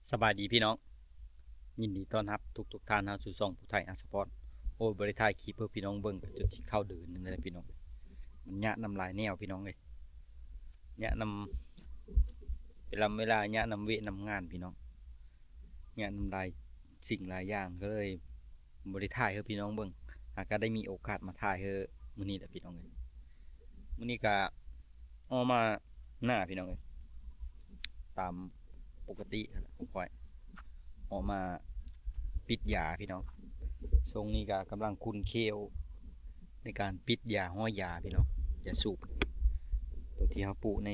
ສະບາຍດີພີ່ນ້ອງ ຍິນດີຕ້ອນຮັບທຸກໆທ່ານເຮົາສູ່ຊ່ອງຜູ້ໄທອາສະພອນ. ໂອ້ຍ ບໍ່ໄດ້ຖ່າຍຄລິບໃຫ້ພີ່ນ້ອງເບິ່ງ ກະຈົນຊິເຂົ້າເດືອນໜຶ່ງແລ້ວພີ່ນ້ອງ. ມັນຍາກນຳຫຼາຍແນວພີ່ນ້ອງເອີຍ ຍາກນຳເວລາ ເວລາ ຍາກນຳວຽກນຳງານພີ່ນ້ອງ ຍາກນຳຫຼາຍສິ່ງຫຼາຍຢ່າງ ກະເລີຍບໍ່ໄດ້ຖ່າຍໃຫ້ພີ່ນ້ອງເບິ່ງ. ຫາກະໄດ້ມີໂອກາດມາຖ່າຍໃຫ້ມື້ນີ້ແຫຼະພີ່ນ້ອງເອີຍ. ມື້ນີ້ກະອອກມາໜ້າພີ່ນ້ອງເອີຍ ຕາມປົກກະຕິຂອງຂ້ອຍ ອອກມາປິດຢາພີ່ນ້ອງ. ຊ່ວງນີ້ກະກຳລັງຂຸ້ນເຂວໃນການປິດຢາ ຮ້ອຍຢາພີ່ນ້ອງ ຢາສູບ ໂຕທີ່ເຮົາປູກໃນ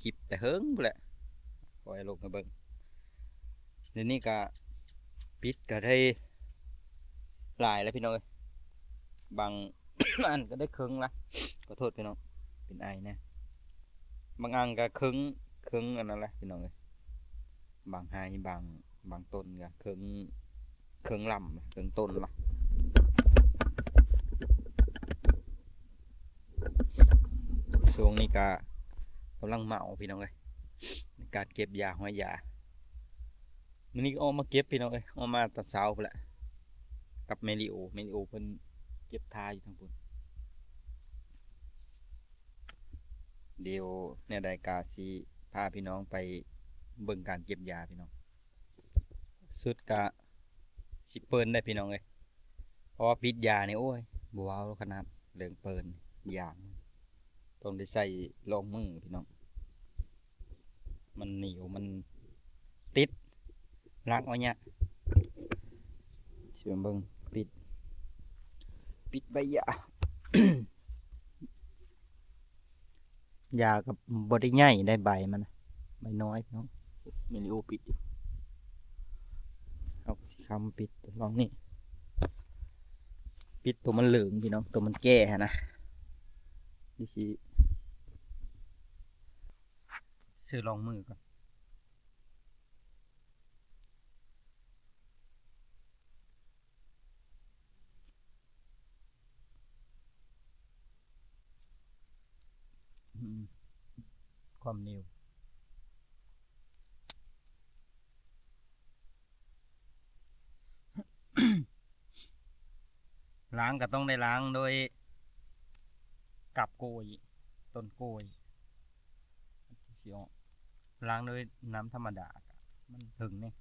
ຄລິບແຕ່ເຫິງພຸ້ນແຫຼະ ຂ້ອຍລົງໃຫ້ເບິ່ງ. ດຽວນີ້ກະປິດກະໄດ້ຫຼາຍແລ້ວພີ່ນ້ອງເອີຍ ບາງອັນກະໄດ້ເຄິ່ງລະ ຂໍໂທດພີ່ນ້ອງ ເປັນໄອແນ່. ບາງອັນກະເຄິ່ງ ເຄິ່ງອັນນັ້ນແຫຼະພີ່ນ້ອງເອີຍ ບາງໄຮ ບາງ ບາງຕົ້ນກະເຄິ່ງ ເຄິ່ງລຳ ເຄິ່ງຕົ້ນລະ. ຊ່ວງນີ້ກະກຳລັງເມົາພີ່ນ້ອງເອີຍ ໃນການເກັບຢາ ຮ້ອຍຢາ. ມື້ນີ້ກະອອກມາເກັບພີ່ນ້ອງເອີຍ ອອກມາຕອນເຊົ້າພຸ້ນແຫຼະ ກັບແມ່ລິໂອ ແມ່ລິໂອເພິ່ນເກັບຖ້າຢູ່ທາງພຸ້ນ. ດຽວແນວໃດກະຊິພາພີ່ນ້ອງໄປເບິ່ງການເກັບຢາພີ່ນ້ອງ. ສຸດກະຊິເປິ້ນໄດ໋ພີ່ນ້ອງເອີຍ ເພາະວ່າປິດຢານີ້ ໂອ້ຍ ບໍ່ເວົ້າຂະໜາດເລື່ອງເປິ້ນຢາ ຕ້ອງໄດ້ໃສ່ລອງມືພີ່ນ້ອງ ມັນໜຽວ ມັນຕິດ ລາກອອກຍາກ. ຊິມາເບິ່ງ ປິດ ປິດໃບຢາ ຢາກະບໍ່ໄດ້ໃຫຍ່ໄດ໋ ໃບມັນນະ ໃບນ້ອຍພີ່ນ້ອງ. ແມ່ລິໂອປິດຢູ່ ເຮົາກະຊິຄ້ຳປິດລອງນີ້ ປິດໂຕມັນເຫຼືອງພີ່ນ້ອງ ໂຕມັນແກ່ຫັ້ນນະ. ດຽວຊິຊື້ລອງມືກ່ອນ. ອືມ ຄວາມໜຽວ ລ້າງກະຕ້ອງໄດ້ລ້າງໂດຍກັບກ້ວຍ ຕົ້ນກ້ວຍ ຊິອອກ ລ້າງໂດຍນ້ຳທຳມະດາ ມັນເຖິງນີ້.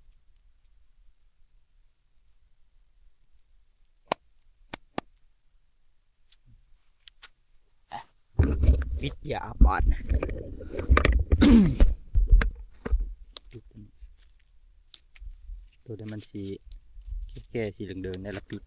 ປິດຢາບາດ ໂຕໃດມັນຊິແກ່ໆ ຊິເຫຼືອງໆ ໄດ້ລະປິດ.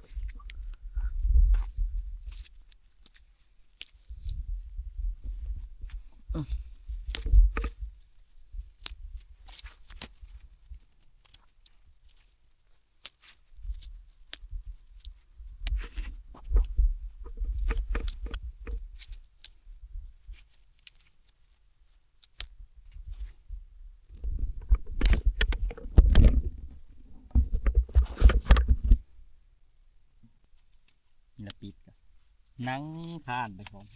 ລະປິດ ນັ່ງຄານໄປພ້ອມ.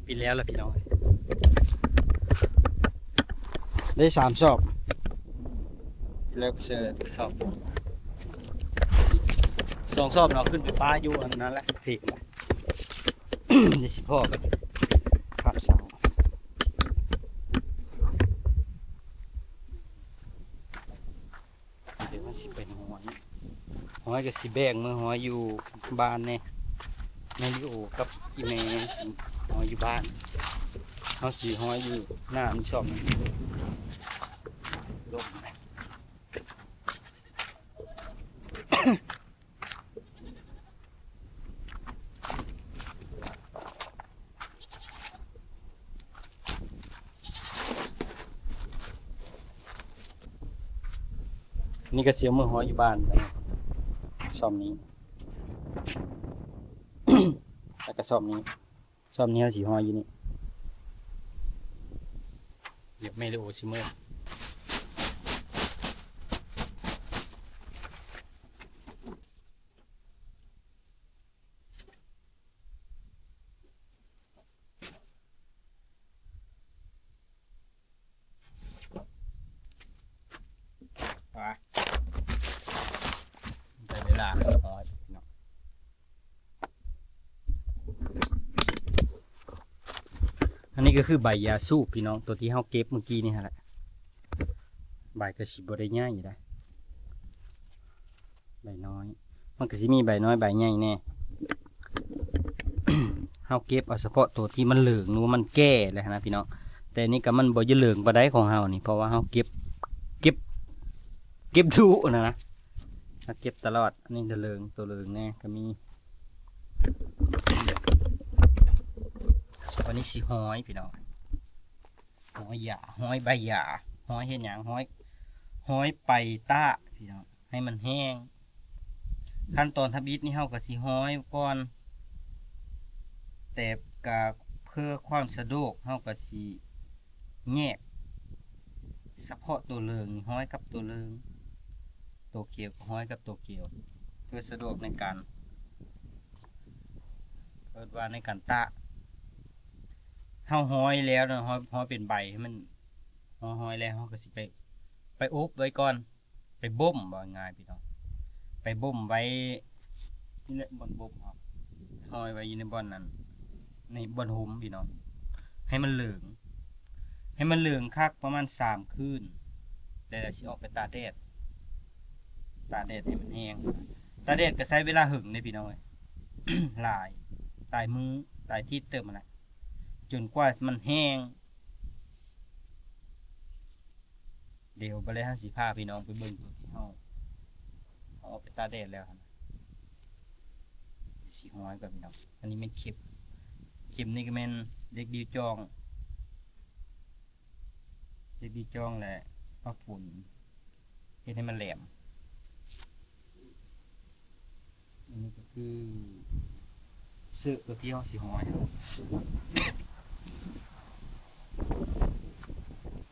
ປິດແລ້ວລະພີ່ນ້ອງ ໄດ້ສາມສອບ ແລ້ວເຊີສອບ ສອງສອບເນາະ ຂຶ້ນໄປປ້າຢູ່ອັນນັ້ນແຫຼະ ເພງ ດຽວຊິພໍ້ກັນ ຂ້າມເຊົ້າ ດຽວມັນຊິເປັນຫ້ອຍ ຫ້ອຍກະຊິແບ່ງເມືອຫ້ອຍຢູ່ບ້ານແນ່ ແມ່ລິໂອກັບອີ່ແມ່ ຫ້ອຍຢູ່ບ້ານ. ເຮົາຊິຮ້ອຍຢູ່ໜ້າມັນຊ່ອງນີ້. ນີ້ກໍຊິເອົາເມືອຮ້ອຍຢູ່ບ້ານ ຊ່ອມນີ້ ແລ້ວກໍຊ່ອມນີ້ ຊ່ອມນີ້ເຮົາຊິຮ້ອຍຢູ່ນີ້ ດຽວແມ່ລິໂອຊິເມືອ. ໄປ ໄດ້ເວລາຮ້ອຍເນາະ. ອັນນີ້ກໍຄືໃບຢາສູບພີ່ນ້ອງ ຕົວທີ່ເຮົາເກັບມື້ກີ້ນີ້ຫັ້ນແຫຼະ ໃບກໍຊິບໍ່ໄດ້ໃຫຍ່ໃດ໋ ໃບນ້ອຍ ມັນກໍຊິມີໃບນ້ອຍໃບໃຫຍ່ແດ່. ເຮົາເກັບເອົາສະເພາະໂຕທີ່ມັນເຫຼືອງ ຫຼືວ່າມັນແກ່ແລ້ວນະພີ່ນ້ອງ ແຕ່ນີ້ກໍມັນບໍ່ຢາກເຫຼືອງປານໃດຂອງເຮົານີ້ ເພາະວ່າເຮົາເກັບ ເກັບ ເກັບດຸນະນະ ເຮົາເກັບຕະຫຼອດ. ອັນນີ້ເຫຼືອງ ໂຕເຫຼືອງແດ່ກໍມີ. ວັນນີ້ຊິຮ້ອຍພີ່ນ້ອງ ຮ້ອຍຢາ ຮ້ອຍໃບຢາ ຮ້ອຍເຮັດຫຍັງ ຮ້ອຍ ຮ້ອຍໄປຕາກພີ່ນ້ອງ ໃຫ້ມັນແຫ້ງ. ຂັ້ນຕອນທຳອິດນີ້ເຮົາກໍຊິຮ້ອຍກ່ອນ ແຕ່ກະເພື່ອຄວາມສະດວກເຮົາກໍຊິແຍກສະເພາະໂຕເຫຼືອງນີ້ ຮ້ອຍກັບໂຕເຫຼືອງ ໂຕຂຽວກໍຮ້ອຍກັບໂຕຂຽວ ເພື່ອສະດວກໃນການ ເອີ້ນວ່າໃນການຕາກ. ເຮົາຮ້ອຍແລ້ວເນາະ ຮ້ອຍ ຮ້ອຍເປັນໃບໃຫ້ມັນ ເຮົາຮ້ອຍແລ້ວ ເຮົາກໍຊິໄປ ໄປອົບໄວ້ກ່ອນ ໄປບົ່ມ ເວົ້າງ່າຍໆ ພີ່ນ້ອງ ໄປບົ່ມໄວ້ນີ້ແຫຼະ ບ່ອນບົ່ມເຮົາ ຮ້ອຍໄວ້ຢູ່ໃນບ່ອນນັ້ນ ໃນບ່ອນຮົ່ມພີ່ນ້ອງ ໃຫ້ມັນເຫຼືອງ ໃຫ້ມັນເຫຼືອງຄັກປະມານສາມຄືນ ແລ້ວຊິອອກໄປຕາກແດດ ຕາກແດດໃຫ້ມັນແຫ້ງ. ຕາກແດດກໍໃຊ້ເວລາເຫິງເດ້ພີ່ນ້ອງເອີຍ ຫຼາຍ ຫຼາຍມື້ ຫຼາຍທິດເຕີບຫັ້ນແຫຼະ ຈົນກວ່າມັນແຫ້ງ. ດຽວບາດແລ້ວເຮົາຊິພາພີ່ນ້ອງໄປເບິ່ງຕົວທີ່ເຮົາ ເຮົາເອົາໄປຕາກແດດແລ້ວຫັ້ນນະ ຊິຮ້ອຍກ່ອນພີ່ນ້ອງ. ອັນນີ້ແມ່ນເຂັມ ເຂັມນີ້ກໍແມ່ນເຫຼັກດິວຈອງ ເຫຼັກດິວຈອງ ແລະ ປາຝຸ່ນ ເຮັດໃຫ້ມັນແຫຼມ. ອັນນີ້ກໍຄືເຊືອກຕົວທີ່ເຮົາຊິຮ້ອຍ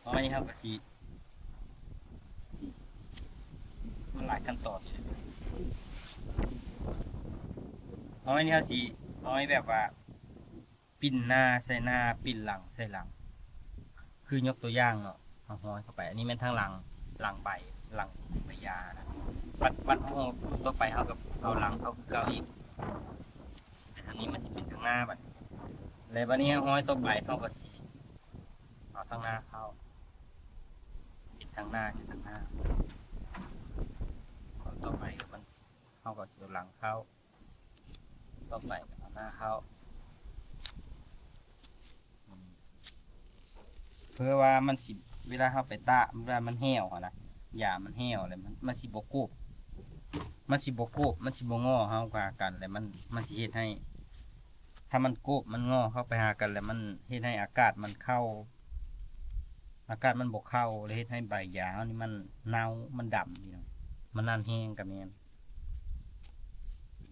ຮ້ອຍນີ້ເຮົາກໍຊິ ມັນຫຼາຍຂັ້ນຕອນ ຮ້ອຍນີ້ເຮົາຊິຮ້ອຍແບບວ່າ ປິ່ນໜ້າໃສ່ໜ້າ ປິ່ນຫຼັງໃສ່ຫຼັງ ຄືຍົກຕົວຢ່າງເນາະ ເຮົາຮ້ອຍເຂົ້າໄປ ອັນນີ້ແມ່ນທາງຫຼັງ ຫຼັງໃບ ຫຼັງໃບຢານະ ບັດ ບັດເຮົາ ຕໍ່ໄປເຮົາກໍເອົາຫຼັງເຂົ້າຄືເກົ່າອີກ ແຕ່ທາງນີ້ມັນຊິເປັນທາງໜ້າບັດ ແລ້ວບັດນີ້ເຮົາຮ້ອຍຕໍ່ໄປ ເຮົາກໍຊິເອົາທາງໜ້າເຂົ້າ ເປັນທາງໜ້າ ເປັນທາງໜ້າ ຕໍ່ໄປກໍມັນ ເຮົາກໍຊິເອົາຫຼັງເຂົ້າ ຕໍ່ໄປກໍເອົາໜ້າເຂົ້າ ອືມ ເພື່ອວ່າມັນຊິ ເວລາເຮົາໄປຕາກ ເວລາມັນແຫ້ວຫັ້ນນະ ຢາມັນແຫ້ວແລ້ວ ມັນ ມັນຊິບໍ່ກົບ ມັນຊິບໍ່ກົບ ມັນຊິບໍ່ງໍ້ເຂົ້າຫາກັນ ແລ້ວມັນ ມັນຊິເຮັດໃຫ້ ຖ້າມັນກົບ ມັນງໍ້ເຂົ້າໄປຫາກັນ ແລ້ວມັນເຮັດໃຫ້ອາກາດມັນເຂົ້າ ອາກາດມັນບໍ່ເຂົ້າ ແລ້ວເຮັດໃຫ້ໃບຢາເຮົານີ້ມັນເນົ່າ ມັນດຳ ພີ່ນ້ອງ ມັນນັ້ນແຮງກໍແມ່ນ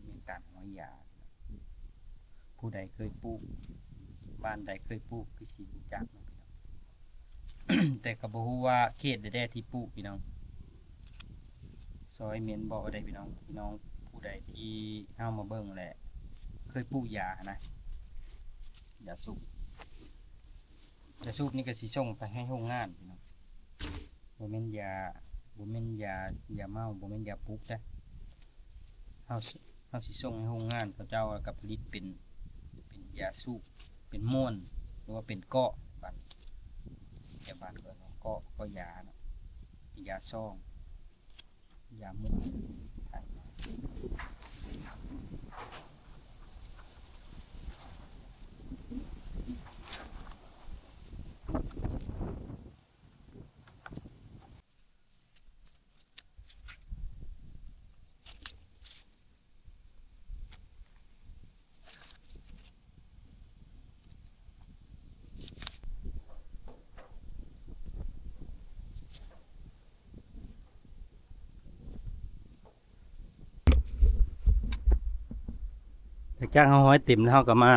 ແມ່ນການຮ້ອຍຢາ. ຜູ້ໃດເຄີຍປູກ ບ້ານໃດເຄີຍປູກຄືຊິຮູ້ຈັກເນາະ ແຕ່ກໍບໍ່ຮູ້ວ່າເຂດໃດແດ່ທີ່ປູກ ພີ່ນ້ອງ ຊ່ອຍເມັ້ນບອກໄດ້ ພີ່ນ້ອງ ພີ່ນ້ອງຜູ້ໃດທີ່ເຮົາມາເບິ່ງແລ້ວເຄີຍປູກຢາຫັ້ນນະ ຢາສູບ. ຢາສູບນີ້ກໍຊິສົ່ງໄປໃຫ້ໂຮງງານພີ່ນ້ອງ ບໍ່ແມ່ນຢາ ບໍ່ແມ່ນຢາ ຢາເມົາ ບໍ່ແມ່ນຢາປຸກເດ້ ເຮົາ ເຮົາຊິສົ່ງໃຫ້ໂຮງງານເຂົາເຈົ້າ ແລ້ວກໍຜະລິດເປັນ ເປັນຢາສູບ ເປັນມ້ວນ ຫຼືວ່າເປັນເກາະ ບ້ານ ແຖວບ້ານເອີ້ນວ່າເກາະ ເກາະຢາເນາະ ເປັນຢາຊອງ ຢາມ້ວນ ໄທ. ຈາກເຮົາຫ້ອຍເຕັມແລ້ວ ເຮົາກໍມາ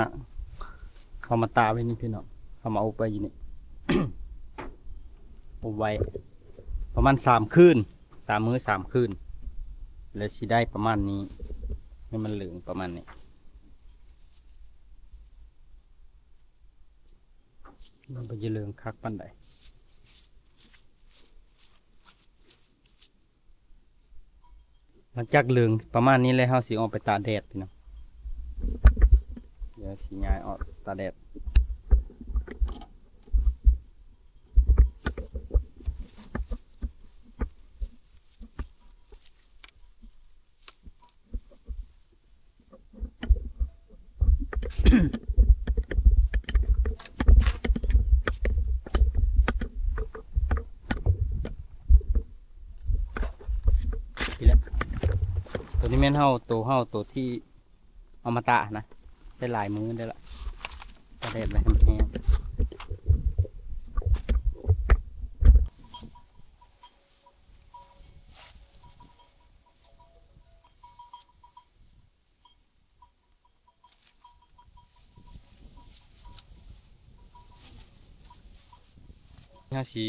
ເຮົາມາຕາກໄວ້ນີ້ພີ່ນ້ອງ ເຮົາມາອົບໄວ້ຢູ່ນີ້ ອົບໄວ້ປະມານສາມຄືນ ສາມມື້ສາມຄືນ ແລ້ວຊິໄດ້ປະມານນີ້ ໃຫ້ມັນເຫຼືອງປະມານນີ້ ມັນບໍ່ຈະເຫຼືອງຄັກປານໃດ. ຫຼັງຈາກເຫຼືອງປະມານນີ້ແລ້ວ ເຮົາຊິເອົາໄປຕາກແດດພີ່ນ້ອງ ດຽວຊິຍ້າຍອອກຕາກແດດ. ນີ້ແຫຼະ ໂຕນີ້ແມ່ນເຮົາ ໂຕເຮົາ ໂຕທີ່ເອົາມາຕາກນະ ໄດ້ຫຼາຍມື້ແລ້ວລະ ຕາກແດດໄວ້ໃຫ້ມັນແຫ້ງ. ເຮົາຊິ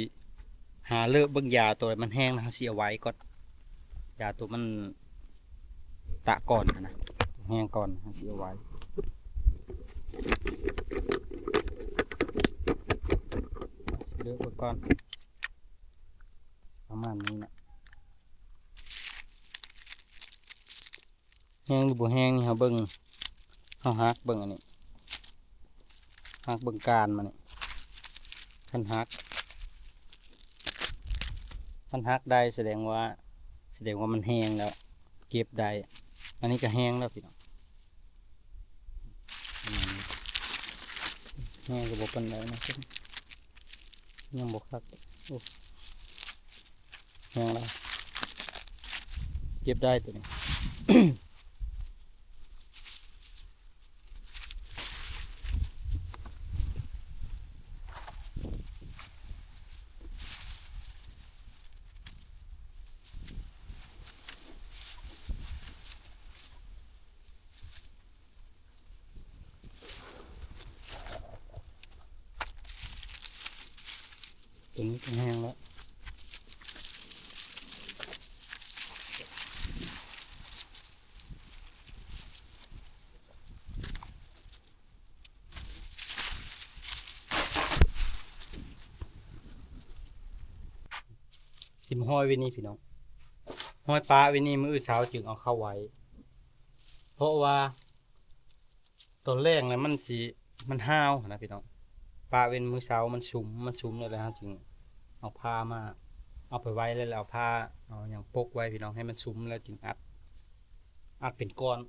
ຫາເລີກເບິ່ງຢາໂຕໃດມັນແຫ້ງ ເຮົາຊິເອົາໄວ້ກ່ອນ ຢາໂຕມັນຕາກກ່ອນນະ ແຫ້ງກ່ອນ ເຮົາຊິເອົາໄວ້ ເລີກໄວ້ກ່ອນ ປະມານນີ້ນະ. ແຫ້ງຫຼືບໍ່ແຫ້ງນີ້ ເຮົາເບິ່ງ ເຮົາຫັກເບິ່ງອັນນີ້ ຫັກເບິ່ງກ້ານມັນນີ້ ຄັນຫັກ ຄັນຫັກໄດ້ສະແດງວ່າ ສະແດງວ່າມັນແຫ້ງແລ້ວ ເກັບໄດ້ ອັນນີ້ກໍແຫ້ງແລ້ວພີ່ນ້ອງ ອືມ ແຫ້ງກໍບໍ່ປານໃດນະ ຍັງບໍ່ຄັກ ໂອ້ ແຫ້ງແລ້ວ ເກັບໄດ້ໂຕນີ້. ໂຕນີ້ກໍແຫ້ງແລ້ວ ຊິມາຫ້ອຍໄວ້ນີ້ພີ່ນ້ອງ ຫ້ອຍປະໄວ້ນີ້ ມື້ອື່ນເຊົ້າຈຶ່ງເອົາເຂົ້າໄວ້ ເພາະວ່າ ຕອນແລງນະມັນຊິ ມັນຫ້າວຫັ້ນນະພີ່ນ້ອງ ປະເວັ້ນມື້ເຊົ້າມັນຊຸ່ມ ມັນຊຸ່ມແລ້ວ ແລ້ວເຮົາຈຶ່ງເອົາຜ້າມາ ເອົາໄປໄວ້ ແລ້ວເອົາຜ້າ ເອົາຫຍັງປົກໄວ້ພີ່ນ້ອງ ໃຫ້ມັນຊຸ່ມແລ້ວຈຶ່ງອັດ ອັດເປັນກ້ອນ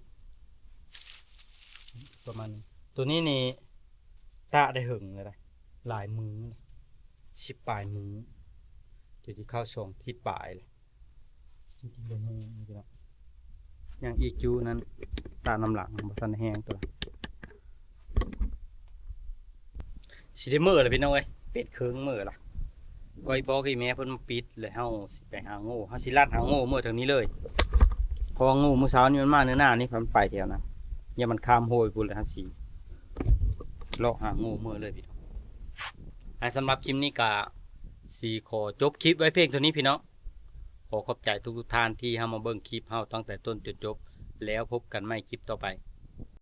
ປະມານນີ້ ໂຕນີ້ນີ້ຕາກໄດ້ເຫິງແລ້ວ ຫຼາຍມື້ ສິບປາຍມື້ ຈະຊິເຂົ້າສອງທິດປາຍແລ້ວ. ຍັງອີກຢູ່ນັ້ນ ຕາກນຳຫຼັງບໍ່ທັນແຫ້ງຕົວະ ຊິໄດ້ເມືອລະພີ່ນ້ອງເອີຍ ເປັດເຄິ່ງມື້ລະ ກໍອີພໍ່ກັບອີແມ່ເພິ່ນມາປິດ ແລ້ວເຮົາຊິໄປຫາງູ ເຮົາຊິລັດຫາງູເມືອທາງນີ້ເລີຍ ເພາະວ່າງູມື້ເຊົ້ານີ້ມັນມາເນີນານີ້ ມັນໄປແຖວນັ້ນ ຢ່າມັນຂ້າມຫ້ວຍພຸ້ນ ແລ້ວເຮົາຊິເລາະຫາງູເມືອເລີຍພີ່ນ້ອງ. ອ່າ ສຳລັບຄລິບນີ້ກະຊິຂໍຈົບຄລິບໄວ້ພຽງເທົ່ານີ້ພີ່ນ້ອງ ຂໍຂອບໃຈທຸກໆທ່ານທີ່ເຂົ້າມາເບິ່ງຄລິບເຮົາຕັ້ງແຕ່ຕົ້ນຈົນຈົບ ແລ້ວພົບກັນໃໝ່ຄລິບຕໍ່ໄປ.